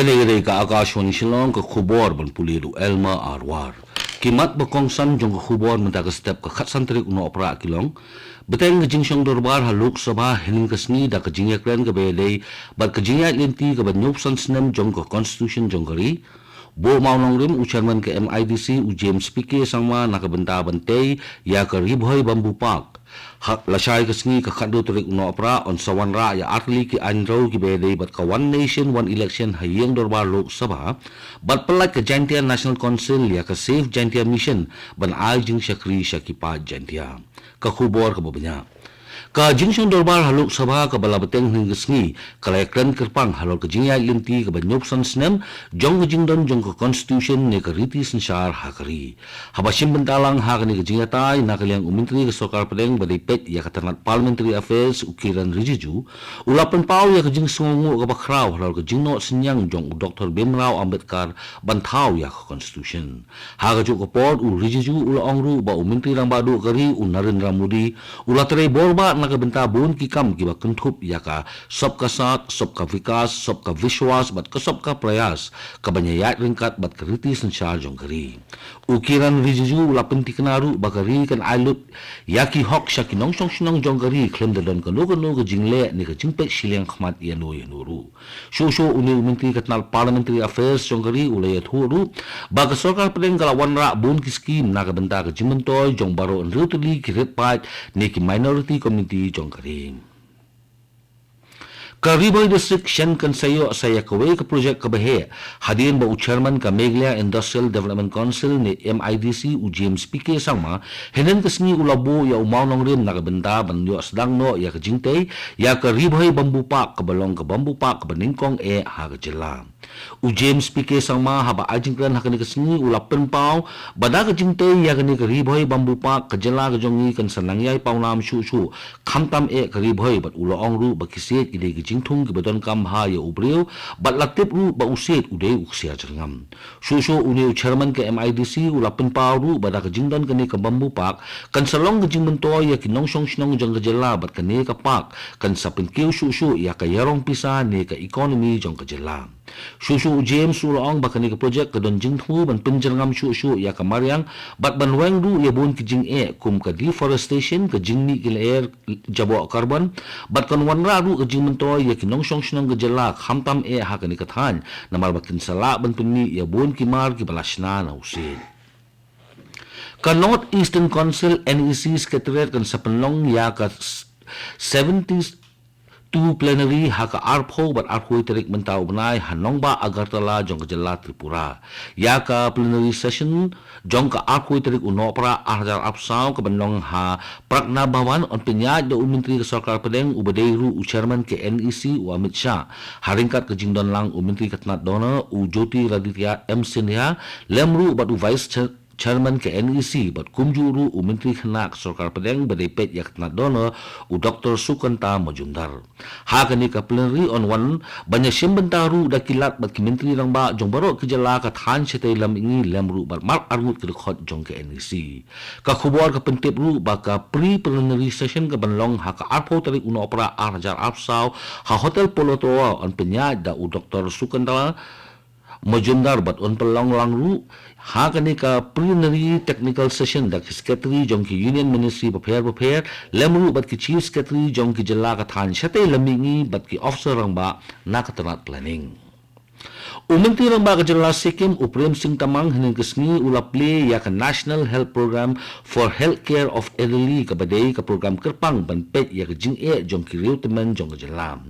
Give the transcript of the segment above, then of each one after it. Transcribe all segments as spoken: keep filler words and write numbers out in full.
Kane ka dei ka Akashvani Shillong, ka khubor ban pule da u Elma Arwar. Ki mat ba kongsan jong ka khubor mynta ka step ka khatsan tarik u Nohprah ki long: Bteng ka jingshong dorbar ha Lok Sabha hynnin ka sngi da ka jingïakren kaba ïadei bad ka jingïaid lynti kaba hynñiewphew san snem jong ka Constitution jong ka ri. Buh mawnongrim u Chairman ka M I D C u James P K Sangma na ka bynta ban tei ïa ka Ri Bhoi Bamboo Park. Ha lashai ka sngi ka khatduh tarik u Nohprah yn sa wanrah ïa artylli ki aiñ rew kiba ïadei bad ka One Nation One Election ha ïing dorbar Lok Sabha bad pyllait ka Jaintia National Council ïa ka Save Jaintia Mission ban ai jingshakri sha ki paid Jaintia. Ka khubor kaba bniah. Ka jingshong dorbar ha Lok Sabha kaba la bteng hynnin ka sngi ka la ïakren kyrpang halor ka jingïaid lynti kaba hynñiewphew san snem jong ka jingdon jong ka Constitution ne ka riti synshar ha ka ri. Haba shim bynta lang ha kane ka jingïatai na ka liang u Myntri ka Sorkar Pdeng ba dei peit ïa ka tnat Parliamentary Affairs u Kiren Rijiju u la pynpaw ïa ka jingsngewnguh kaba khraw halor ka jingnoh synñiang jong u Doctor Bhimrao Ambedkar ban thaw ïa ka Constitution. Ha kajuh ka por u Rijiju u la ong ruh ba u Myntri Rangbah Duh ka ri u Narendra Modi u la trei bor bah na ka bynta bun ki kam kiba kynthup ïa ka Sabka Saath, Sabka Vikas, Sabka Vishwas bad ka Sabka Prayas, kaban ïaid ryngkat bad ka riti synshar jong ka ri. U Kiren Rijiju u la pynthikna ruh ba ka ri kan ai lut ïa ki hok sha ki nongshong shnong jong ka ri khlem da don kano kano ka jingleh ne ka jingpeit shiliang khmat ïano ïano ruh. Shuh shuh une u Myntri ka tnat Parliamentary Affairs jong ka ri u la ïathuh ruh ba ka Sorkar Pdeng ka la wanrah bun ki skhim na ka bynta ka jingmyntoi jong baroh hynriew tylli ki rit paid ne ki minority community jong ka ri. Ka Ri Bhoi District shen kan sa ïoh sa ïa kawei ka project kaba heh hadien ba u Chairman ka Meghalaya Industrial Development Council ne M I D C u James P K Sangma hynnin ka sngi u la buh ïa u mawnongrim na ka bynta ban ïoh sdang noh ïa ka jingtei ïa ka Ri Bhoi Bamboo Park kaba long ka bamboo park kaba nyngkong eh ha ka jylla. U James P K Sangma haba ai jingkren ha kane ka sngi u la pynpaw ba da ka jingtei ïa kane ka Ri Bhoi Bamboo Park ka jylla ka jong ngi kan sa nang ïai pawnam shuh shuh, khamtam eh ka Ri Bhoi bad u la ong ruh ba ki siej ki dei ki jingthung kiba donkam bha ïa u briew bad la tip ruh ba u siej u dei u ksiar jyrngam. Shuh shuh une u Chairman ka M I D C u la pynpaw ruh ba da ka jingdon kane ka Bamboo Park kan sa long ka jingmyntoi ïa ki nongshong shnong jong ka jylla bad kane ka park kan sa pynkiew shuh shuh ïa ka ïarong pisa ne ka economy jong ka jylla. Shuh shuh u James u la ong ba kane ka project ka don jingthmu ban pynjyrngam shuh shuh ïa ka mariang bad ban weng ruh ïa bun ki jingeh kum ka deforestation, ka jingmih ki lyer jaboh carbon bad kan wanrah ruh ka jingmyntoi ïa ki nongshong shnong ka jylla khamtam eh ha kane ka thaiñ namar ba kin sa lah ban pynmih ïa bun ki mar kiba la shna na u siej. Ka North Eastern Council N E C Secretariat kan sa pynlong ïa ka s- seventy-two plenary ha ka arphew bad arphew tarik mynta u bnai ha nongbah Agartala jong ka jylla Tripura. Ïa ka plenary session jong ka arphew tarik u Nohprah ar hajar arphew saw kaban long ha Pragna Bhawan yn pynïaid da u Myntri ka Sorkar Pdeng uba dei ruh u Chairman ka N E C u Amit Shah, ha ryngkat ka jingdon lang u Myntri ka tnat DoNER u Jyotiraditya M Scindia lem ruh bad u Vice Chair- Chairman ka N E C bad kumjuh ruh u Myntri khynnah ka Sorkar Pdeng ba dei peit ïa ka tnat DoNER u Doctor Sukanta Majumdar. Ha kane ka plenary yn wan ban ïashim bynta ruh da ki lat bad ki Myntri Rangbah jong baroh ki jylla ka thaiñ shatei lam mihngi lem ruh bad mar arngut ki dkhot jong ka N E C. Ka khubor ka pyntip ruh ba ka pre-plenary session kaban long ha ka arphew tarik u Nohprah ar hajar arphew saw ha Hotel Polo Tower yn pynïaid da u Doctor Sukanta Majumdar bad yn pynlong lang ruh ha kane ka plenary technical session da ki secretary jong ki union ministry bapher bapher lem ruh bad ki chief secretary jong ki jylla ka thaiñ shatei lam mihngi bad ki officer rangbah na ka tnat planning. U Myntri Rangbah ka jylla Sikkim u Prem Singh Tamang hynnin ka sngi u la plie ïa ka National Health Programme for Health Care of Elderly kaba dei ka program kyrpang ban peit ïa ka jingeh jong ki riewtymmen jong ka jylla.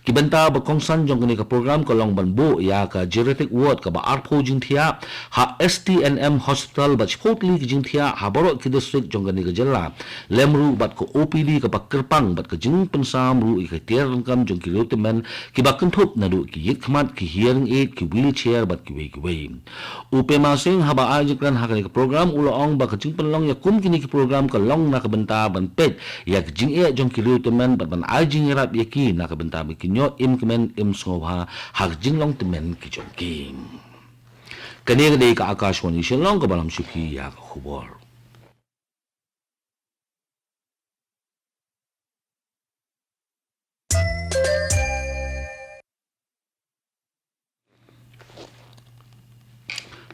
Ki bynta ba kongsan jong kane ka program ka long ban buh ïa ka geriatric ward kaba arphew jingthiah ha S T N M hospital bad shiphew tylli ki jingthiah ha baroh ki district jong kane ka jylla lem ruh bad ka O P D kaba kyrpang bad ka jingpynsam ruh ïa ka tiar donkam jong ki riewtymmen kiba kynthup naduh ki ïit khmat, ki hearing aid, ki wheelchair bad kiwei kiwei. U Pema Singh haba ai jingkren ha kane ka program u la ong ba ka jingpynlong ïa kum kine ki program ka long na ka bynta ban peit ïa ka jingeh jong ki riewtymmen bad ban ai jingïarap ïa ki na ka bynta ba kin ïoh im kmen im sngewbha ha ka jinglong tymmen ki jong ki. Kane ka dei ka Akashvani Shillong kaba lam shuki ïa ka khubor.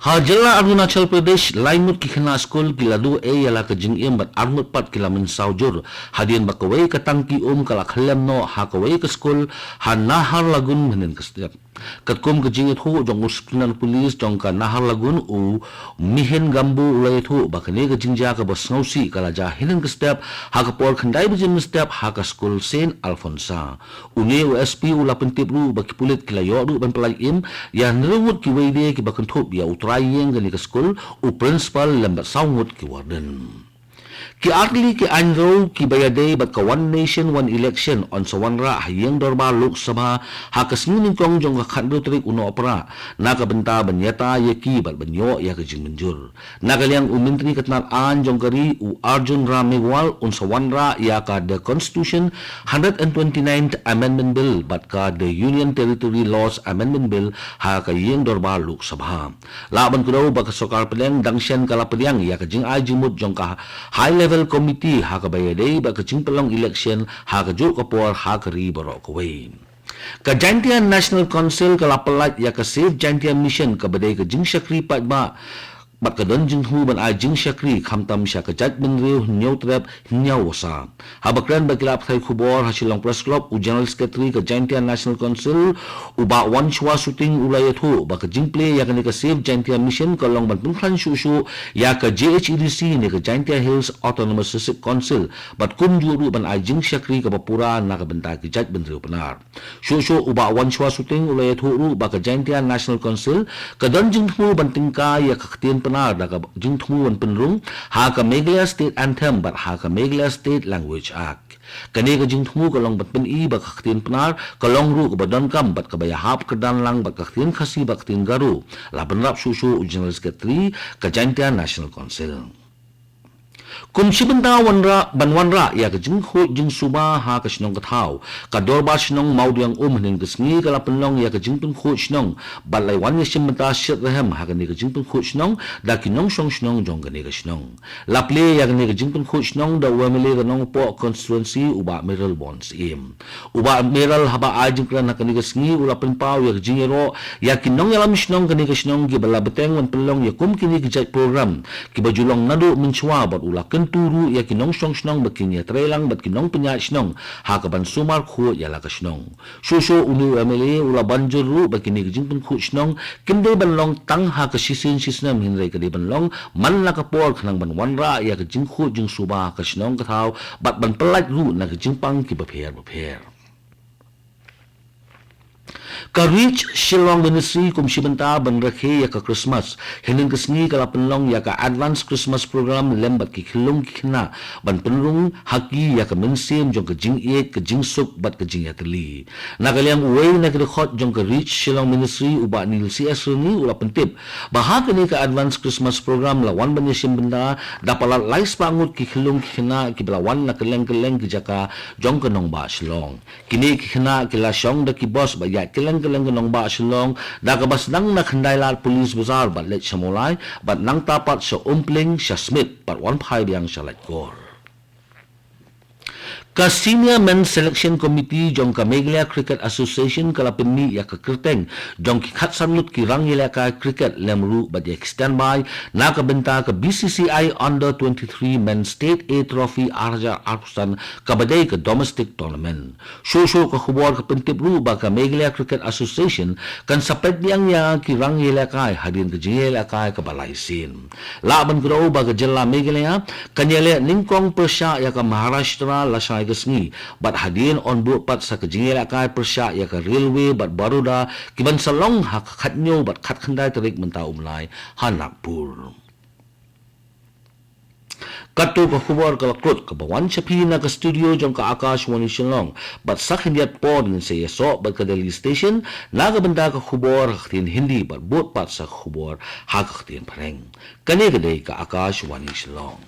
Ha jylla Arunachal Pradesh, lai ngut ki khynnah skul ki la duh ei ïa la ka jingim bad ar ngut pat ki la mynsaw jur hadien ba kawei ka tangki um ka la khyllem noh ha kawei ka skul ha Naharlagun mynhynnin ka step. Katkum ka jingïathuh jong u Superintendent Police jong ka Naharlagun, u Mihin Gambu, u la ïathuh ba kane ka jingjia kaba sngewsih ka la jia hynnin ka step ha ka por khyndai baje mynstep ha ka skul Saint Alphonsa. Une u S P u la pyntip ruh ba ki pulit ki la ïoh ruh ban pyllait im ïa hynriew ngut kiwei de kiba kynthup ïa u trai ïing kane ka skul, u principal lem bad saw ngut ki warden. Ki artylli ki aiñ rew kiba ïadei bad ka One Nation One Election yn sa wanrah ha ïing dorbar Lok Sabha ha ka sngi nyngkong jong ka khathynriew tarik u Nohprah, na ka bynta ban ïata ïa ki bad ban ïoh ïa ka jingmynjur. Na ka liang u Myntri ka tnad aiñ jong ka ri, u Arjun Ram Meghwal, un sa wanrah ïa ka The Constitution Hundred and Twenty-ninth Amendment Bill bad ka The Union Territory Laws Amendment Bill ha ka ïing dorbar Lok Sabha. Lah ban kdew ba ka sorkar pdeng dang shen ka la pdiang ïa ka jingai jingmut jong ka High Level Committee ha kaba ïadei bad ka jingpynlong election ha kajuh ka por ha ka ri baroh kawei. Ka Jaintia National Council ka la pyllait ïa ka Save Jaintia Mission kaba dei ka jingshakri paidbah bad ka don jingthmu ban ai jingshakri khamtam sha ka jaitbynriew hynñiewtrep hynñiewsaw. Haba kren bad ki lad pathai khubor ha Shillong Press Club, u General Secretary ka Jaintia National Council, u Bah Wanshwa Suting, u la ïathuh ba ka jingplie ïa kane ka Save Jaintia Mission ka long ban pynkhlaiñ shuh shuh ïa ka J H A D C ne ka Jaintia Hills Autonomous District Council bad kumjuh ruh ban ai jingshakri kaba pura na ka bynta ki jaitbynriew Pnar. Shuh shuh u Bah Wanshwa Suting u la ïathuh ruh ba ka Jaintia National Council ka don jingthmu ban tyngkai ïa ka ktien Pnar da ka jingthmu ban pynrung ha ka Meghalaya State Anthem bad ha ka Meghalaya State Language Act. Kane ka jingthmu ka long ban pyni ba ka ktien Pnar ka long ruh kaba donkam bad kaba ïahap kyrdan lang bad ka ktien Khasi bad ka ktien Garo, la bynrap shuh shuh u General Secretary ka Jaintia National Council. Kum shi bynta wanrah, ban wanrah ïa ka jingkhuid jingsuba ha ka shnong ka thaw, ka Dorbar Shnong Mawdiang Um hynnin ka sngi ka la pynlong ïa ka jingpynkhuid shnong bad la wan ïashim bynta shitrhem ha kane ka jingpynkhuid shnong da ki nongshong shnong jong kane ka shnong. La plie ïa kane ka jingpynkhuid shnong da u M L A ka Nongpoh Constituency, u Bah Mayralborn Syiem. U Bah Mayralborn haba ai jingkren ha kane ka sngi u la pynpaw ïa ka jingïaroh ïa ki nongïalam shnong kane ka shnong kiba la bteng ban pynlong ïa kum kine ki jait program kiba ju long naduh mynshuwa bad u la kyntu ruh ïa ki nongshong shnong ba kin ïatreilang bad ki nongpynïaid shnong ha kaban sumar khuid ïa la ka shnong. Shuh shuh une u M L A u la ban jur ruh ba kine ki jingpynkhuid shnong kim dei ban long tang ha ka shisien shisnem hynrei ka dei ban long man la ka por khnang ban wanrah ïa ka jingkhuid jingsuba ha ka shnong ka thaw bad ban pyllait ruh na ka jingpang kiba pher bapher. Ka Reach Shillong Ministry kum shi bynta ban rakhe ïa ka Christmas, hynnin ka sngi ka la pynlong ïa ka Advance Christmas Program lem bad ki khyllung ki khynnah ban pynrung ha ki ïa ka mynsiem jong ka jingïeit, ka jingsuk bad ka jingïatylli. Na ka liang uwei na ki dkhot jong ka Reach Shillong Ministry, u Bah Neil C S Ryngi, u la pyntip ba ha kane ka Advance Christmas Program la wan ban ïashim bynta da palat lai spah ngut ki khyllung ki khynnah kiba la wan na kylleng kylleng ki jaka jong ka nongbah Shillong. Kine ki khynnah ki la shong da ki bus ba ïaid kylleng kylleng ka nongbah Shillong, da kaba sdang na Khyndailad Police Bazar bad leit sha Mawlai, bad nangta pat sha Umpling, sha Smit, bad wan phai biang sha Laitkor. Ka Senior Men's Selection Committee jong ka Meghalaya Cricket Association ka la pynmih ïa ka kyrteng jong ki khatsan ngut ki rangïalehkai cricket lem ruh bad ïa ki standby na ka bynta ka B C C I Under twenty-three Men's State A Trophy ar hajar arphew san, kaba dei ka domestic tournament. Shuh shuh ka khubor ka pyntip ruh ba ka Meghalaya Cricket Association kan sa peit biang ïa ki rangïalehkai hadien ka jingïalehkai kaba lai sien. Lah ban kdew ba ka jylla Meghalaya kan ïaleh nyngkong pyrshah ïa ka Maharashtra lashai ka sngi, bad hadien yn bud pat sa ka jingïalehkai pyrshah ïa ka Railway bad Baroda, kiban sa long ha ka khathynñiew bad khatkhyndai tarik mynta u bnai ha Nagpur. Katto ka khubor ka la kut kaba wan sha phi na ka studio jong ka Akashvani Shillong, bad sa khyndiat por ngin sa ïasoh bad ka Delhi Station na ka bynta ka khubor ha ka ktien Hindi bad bud pat sa ka khubor ha ka ktien Phareng. Kane ka dei ka Akashvani Shillong.